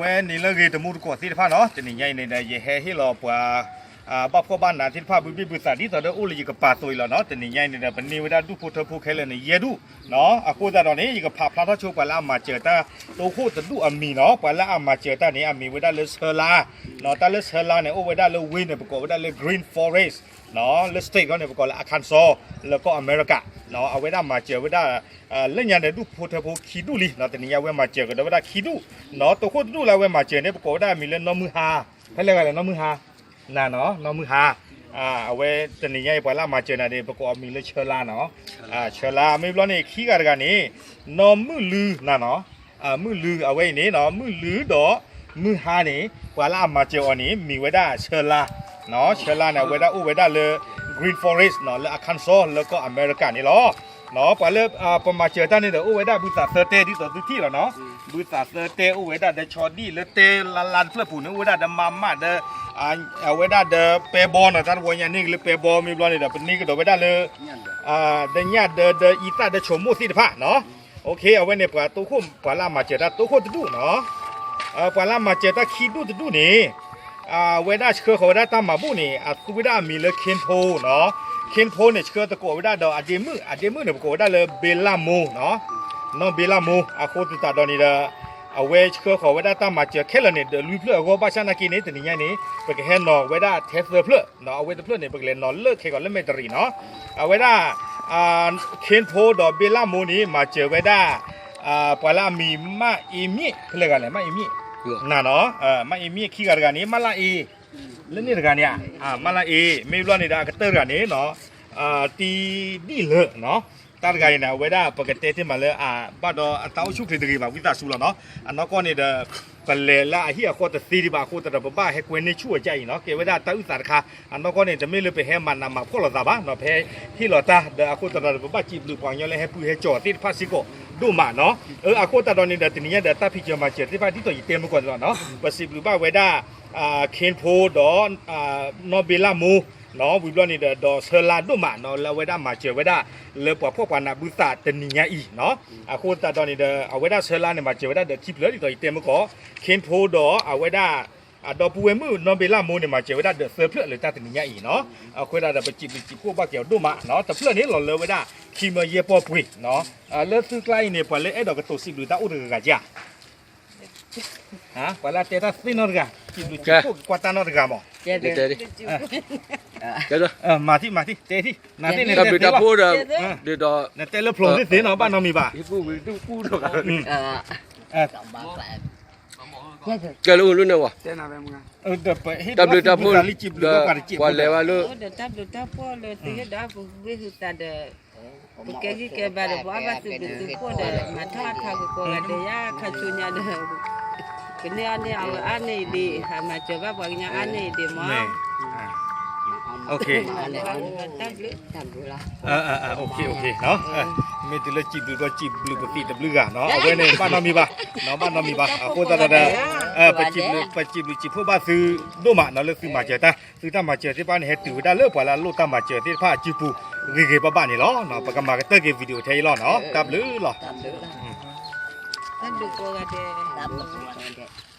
ဝဲန့ၣ်လၢအဂ့ၤ တံၤသကိးသ့ၣ်တဖၣ်နီၤ, တနံၤညါအံၤန့ၣ်ဒီး ယဟဲဟ့ၣ်လီၤပှၤ ဘၣ်ဖှီၣ်ဘၣ်နးသ့ၣ်တဖၣ် ဘုဘ့ၣ်ဘုသး ဒ်သိးဒီးအိၣ်လၢယကပၤသိးအံၤလီၤနီၤ. တနံၤညါအံၤန့ၣ်ဒီး ပန့ၢ်ဝဲဒၣ်ဒူၣ်ဖိထၢဖိခဲလၢာ်န့ၣ် ယဲၢ်ဒူၣ်နီၤ. အဃိသတးဒီးန့ၣ် ယကဖးဖျါထီၣ်ဆိပှၤလၢအမၤစၢၤတၢ် တိခိၣ်တဒူၣ်အမံၤနီၤ. ပှၤလၢအမၤစၢၤတၢ်န့ၣ် အမံၤဝဲဒၣ်လၢဆၢလါနီၤ. တၢ်လၢဆၢလါန့ၣ် အိၣ်ဝဲဒၣ်လၢဝ့ၢ်န့ၣ် ပကိးဝဲဒၣ်လၢ Green Forest နီၤ, လၢ state ခီန့ၣ် ပကိးလၢ Arkansas လၢကီၢ်အမဲရကၤနီၤ. အဝဲဒၣ်မၤစၢၤဝဲဒၣ် လၢညါန့ၣ် ဒူၣ်ဖိထၢဖိခံဒူၣ်လံနီၤ. တနံၤညါဝဲမၤစၢၤကဒီးဝဲဒၣ်ခံဒူၣ်နီၤ. တိခိၣ်တဒူၣ်လၢအဝဲမၤစၢၤန့ၣ် ပကိးဝဲဒၣ်အမံၤလၢနီၢ်မုၢ်ဟါ, ဖဲလဲၣ်ဂၤလဲၣ် နီၢ်မုၢ်ဟါ နၤနီၤ, နီၢ်မုၢ်ဟါ. အဝဲတနံၤညါအံၤ ပှၤလၢအမၤစၢၤနၤန့ၣ် ပကိးအမံၤလၢဆၢလါနီၤ. ဆၢလါ မ့ၢ်ဘျီန့ၣ် ခံဂၤတဂၤန့ၣ် နီၢ်မုၢ်လုၢ်နၤနီၤ. မုၢ်လုၢ် အဝဲအံၤန့ၣ်နီၤ, မုၢ်လုၢ်ဒီးမုၢ်ဟါန့ၣ် ပှၤလၢအမၤစၢၤအီၤန့ၣ် မံၤဝဲဒၣ်ဆၢလါနီၤ. ဆၢလါန့ၣ် အဝဲဒၣ်အိၣ်ဝဲဒၣ်လၢ Green Forest နီၤ, လၢ Arkansas လၢကီၢ်အမဲရကၤန့ၣ်လီၤ. ပှၤလၢပမၤစၢၤတၢ်န့ၣ်ဒီး အိၣ်ဝဲဒၣ်ဘုသးသၢတဲ ဒ်သိးသုထံၣ်လီၤနီၤ. ဘုသးသၢတဲအိၣ်ဝဲဒၣ်ဒီး ဆီဒံၣ်လၢတဲလါလါတဖျၢၣ်ပူၤန့ၣ် အိၣ်ဝဲဒၣ်ဒီးမးမးဒီး အဝဲဒၣ်ဒီးပဲဘီနီၤ, တၢ်တဝီညါန့ၣ်က့ၤလၢပဲဘီ မ့ၢ်ဘျီန့ၣ်ဒီး ပန့ၢ်ကဒီးဝဲဒၣ်လၢ ဒီးညၣ်ဒီးဒီးအံသၣ်ဒီးဆိမိၣ်သ့ၣ်တဖၣ်နီၤ. အဝဲန့ၣ် ပှၤတိခိၣ် ပှၤလၢအမၤစၢၤတၢ်တိခိၣ်တဒူၣ်နီၤ. ပှၤလၢအမၤစၢၤတၢ်ခံဒူၣ်တဒူၣ်န့ၣ် အဝဲဒၣ်ဆှၢဃီၤဝဲဒၣ်တၢ်မၤဘူၣ်န့ၣ် အသူဝဲဒၣ်အမံၤလၢ Kenpo နီၤ. Kenpo န့ၣ် ဆှၢသကိးဝဲဒၣ်ဒီးအဒ့မုၣ်, အဒ့မုၣ်န့ၣ် ပကိးဝဲဒၣ်လၢ ဘ့လၣ်မိၢ်နီၤ, နီၢ်ဘ့လၣ်မိၢ်. အဃိသတးဒီးန့ၣ်ဒီး အဝဲဆှၢဃီၤဝဲဒၣ်တၢ်မၤစၢၤခဲလၢာ်န့ၣ် ဒီးလွံၢ်ဖျၢၣ်အဂီၢ် ဘၣ်ဆၣ်နာ်က့န့ၣ် တနံၤညါန့ၣ် ပကဟဲနီၤဝဲဒၣ်ထဲသၢဖျၢၣ်နီၤ. အဝဲတဖျၢၣ်န့ၣ် ပကလဲၤနီၤလၢခဲကီးလၢမဲာ်တရံးနီၤ. အဝဲဒၣ် Kenpo ဒီးဘ့လၣ်မိၢ်န့ၣ် မၤစၢၤဝဲဒၣ် ပှၤလၢအမံၤ မၣ်အ့မ့ၣ် ဖဲလဲၣ်ဂၤလဲၣ် မၣ်အ့မ့ၣ် နၤနီၤ, မၣ်အ့မ့ၣ် ခံဂၤတဂၤန့ၣ် မၣ်လၣ်အ့ လၢန့ၣ်တဂၤန့ၣ်ဧါ, မၣ်လၣ်အ့ မ့ၢ်ဘျီန့ၣ်ဒီး အကတၢၢ်တဂၤန့ၣ်နီၤ, တံဒံၣ်လၢနီၤ, တၢ်တဂၤအံၤန့ၣ် အဝဲဒၣ်ပကတဲတ့ၢ်မးလၢအဘၣ်ဒီးအတၢ်အိၣ်ဆူၣ်ချ့တဂ့ၤဘၣ် ဝံသးစူၤလီၤနီၤ. အနီၢ်ကီၢ်န့ၣ်ဒီး ပလဲၤလၢအဟံၣ်အဃီတသ့ဒံးဘၣ်အဃိသတးဒီး ပဘၣ်ဟဲကွဲန့ၢ်ဆူၣ်အီၤဒ်အံၤနီၤ, ကဲဝဲဒၣ်တၢ်အုၣ်သးတခါ. အနီၢ်ကီၢ်န့ၣ် တမ့ၢ်လၢပဟဲမၤနးမၤဖှီၣ်လိာ်သးဘၣ်နီၤ, ပဟဲဟ့ၣ်လီၤတၢ်ဒီးအဃိသတးဒီး ပဘၣ်စံးဘျုးပှၤကညီလၢဟဲပုၢ်ဟဲကၠီၤသ့ၣ်တဖၣ်စ့ၢ်ကီးဒိၣ်မးနီၤ. အဃိသတးဒီးန့ၣ်ဒီး တနံၤညါဒီးတၢ်ဖံးစၢၤမၤစၢၤသ့ၣ်တဖၣ်ဒ်သိးယတဲမုၢ်ကီၢ်န့ၣ်လီၤနီၤ, ပစံးဘျုးဘၣ်ဝဲဒၣ် Kenpo ဒီး နီၢ်ဘ့လၣ်မိၢ်နီၤ, ဝံၤဘျီန့ၣ်ဒီး ဒီးဆၢလါဒိၣ်မးနီၤ လၢအဝဲဒၣ်မၤစၢၤဝဲဒၣ် လၢပှၤဖှီၣ်ပှၤနးဘုသးတနံၤညါအံၤနီၤ. အဃိသတးဒီးန့ၣ်ဒီး အဝဲဒၣ်ဆၢလါန့ၣ် မၤစၢၤဝဲဒၣ်ဒီးခံဖျၢၣ်ဒ်သိးယတဲမုၢ်ကီၢ်, Kenpo ဒီးအဝဲဒၣ် အဒီပုၢ်ဝဲၢ်မုၣ်နီၢ်ဘ့လၣ်မိၢ်န့ၣ် မၤစၢၤဝဲဒၣ်ဒီးသၢဖျၢၣ်လၢတၢ်တနံၤညါအံၤနီၤ. အဃိသတးဒီး ပစံးဘျုးစံးဖှိၣ်ဘၣ်က့ၤအီၤဒိၣ်မးနီၤ. တဖျၢၣ်န့ၣ်လီၤလၢဝဲဒၣ် ခံမၢယဲၢ်ပီၢ်ပှ့ၤနီၤ. လၢသုကျါအံၤန့ၣ် ပှၤလၢအဲၣ်ဒိးကတိၤစံးဘျုးတၢ်အိၣ်တဂၤဂၤဧါ. ပှၤလၢတဲတၢ်သ့ၣ်နီတဂၤ, စံးဘျုးစံးဖှိၣ်ကကွၢ်တၢ်နီတဂၤမး. မၤထံၣ်မၤထံၣ် တဲထံၣ် နၤသ့ၣ်န့ၣ်တဲဖျိလီၤ. နတဲလၢဖျိးသ့ၣ်သ့ၣ်နီၤ ဘၣ်နီတမံၤဘၣ်. ကဲလၢအိၣ်လၢန့ၣ်ဝဲ, တၢ်ဘျုးတၢ်ဖှိၣ်လၢ ပှၤလဲၤဝဲလၢ အိၣ်ဒီးတၢ်ဘျုးတၢ်ဖှိၣ်လၢသုဟ့ၣ်ဒီးပဂ့ၢ်ဟုသးဒီး ပကဲဂံၢ်ကဲဘါဒီး ပှၤဘၣ်သုးဘျုးသုးဖှိၣ်ဒီး မၤထီၣ်အထါကကိးဂၤဒဲးယါခါဆူညါဒီး ကန့ၢ်အီၣ်န့ၢ်အီဝဲအါန့ၢ်အံၤဒံး ဟးမၤစၢၤဘၣ်ပှၤကညီအါန့ၢ်အံၤဒံးမး. တၢ်ဘျုး မ့ၢ်တုၤလၢစံးဘျုးဒီးစံးဘျုးပသံးတဘျုးဂၤနီၤ အဝဲန့ၣ် ဘၣ်နီတမံၤဘၣ်, ဘၣ်နီတမံၤဘၣ်. အဃိသတးဒီး ပစံးဘျုးစံးဖှိၣ်ဘၣ်သုဒိၣ်မးနီၤ လၢသုမၤစၢၤတၢ်, သုတၢ်မၤစၢၤသ့ၣ်တဖၣ်န့ၣ် ဟဲတုၤဝဲဒၣ်လၢပှၤလၢအလိၣ်တၢ်မၤစၢၤသ့ၣ်တဖၣ်အစုပူၤ ဂ့ၤဂ့ၤဘၣ်ဘၣ်န့ၣ်လီၤ. ပကမၤကတၢၢ်က့ၤ video ထဲအံၤလီၤနီၤ. တၢ်ဘျုးလီၤ. တၢ်ဘျုးကိးဂၤဒဲး.